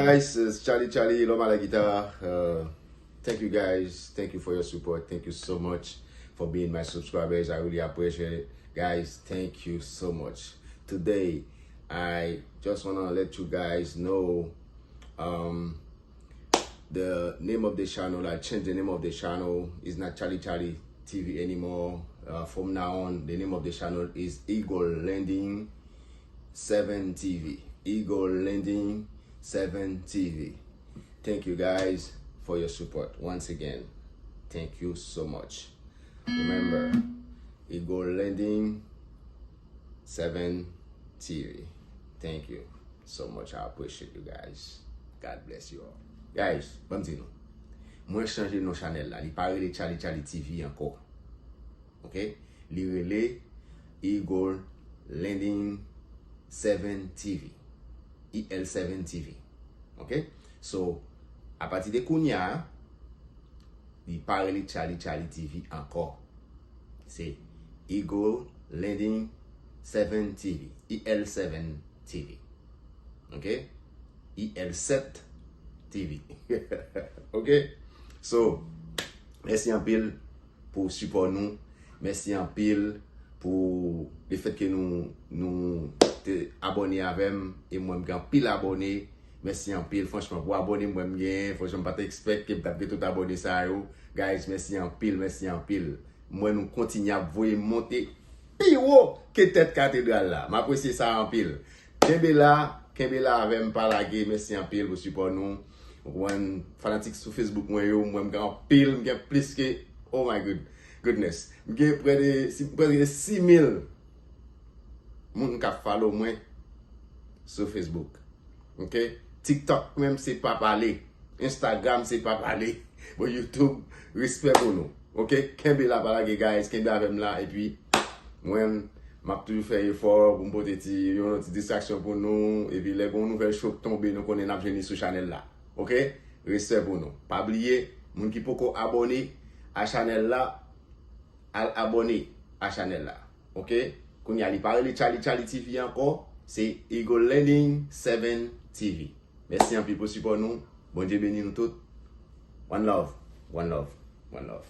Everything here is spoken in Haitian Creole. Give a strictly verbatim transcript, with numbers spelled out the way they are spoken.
Guys, it's Charlie Charlie, l'homme à la guitare. Uh, thank you guys. Thank you for your support. Thank you so much for being my subscribers. I really appreciate it. Guys, thank you so much. Today, I just want to let you guys know um, the name of the channel. I changed the name of the channel. It's not Charlie Charlie T V anymore. Uh, from now on, the name of the channel is Eagle Landing seven T V. Eagle Landing seven T V. Thank you guys for your support. Once again, thank you so much. Remember, Eagle Landing seven T V. Thank you so much. I appreciate you guys. God bless you all. Guys, ban m di nou. Mwen chanje non chanèl la. Li pa rele Charlie Charlie T V ankò. Ok? Li rele Eagle Landing seven T V. E L seven T V. Ok? So, apati de kounye a, li pa rele Charlie Charlie T V ankò. Se Eagle Landing seven T V. E L seven T V. Ok? E L seven T V. Ok? So, mèsi anpil pou sipò nou. Mèsi anpil pou lefèt ke nou, nou te abòne avè m. E mwen, m gen anpil abòne. Mèsi anpil, franchman, pou abòne mwen m genyen. Franchman, m pa t expect ke m t ap gen tout abòne sa yo. Guys, mèsi anpil, mèsi anpil. M wè nou kontinye ap voye m monte pi wo ke tèt katedral la. M apresye sa anpil. Kenbe la, kenbe la avè m, pa lage. Mèsi anpil pou sipò nou. Ou konprann, fanatik sou Facebook mwen yo, m wè m gen anpil, m gen plis ke, oh my good, goodness. M gen prè de, si, prèske sis mil moun k ap follow mwen sou Facebook. Ok? TikTok menm se pa pale. Instagram se pa pale. Bon, YouTube, respè pou nou. Ok? Kenbe la, pa lage, guys. Kenbe avè m la. Epi, mwen, m ap toujou fè efò pou m pote ti, yon ti distraksyon pou nou. Epi, lè gen yon nouvèl cho k tonbe, nou konnen n ap jwenn li sou chanèl la. Ok? Respè pou nou. Pa bliye, moun ki poko abòne a chanèl la, al abòne a chanèl la. Ok? Kounye a, li pa rele Charlie Charlie T V ankò, se Eagle Landing seven T V. Mèsi anpil pou sipò nou. Bondye beni nou tout. One love, one love, one love.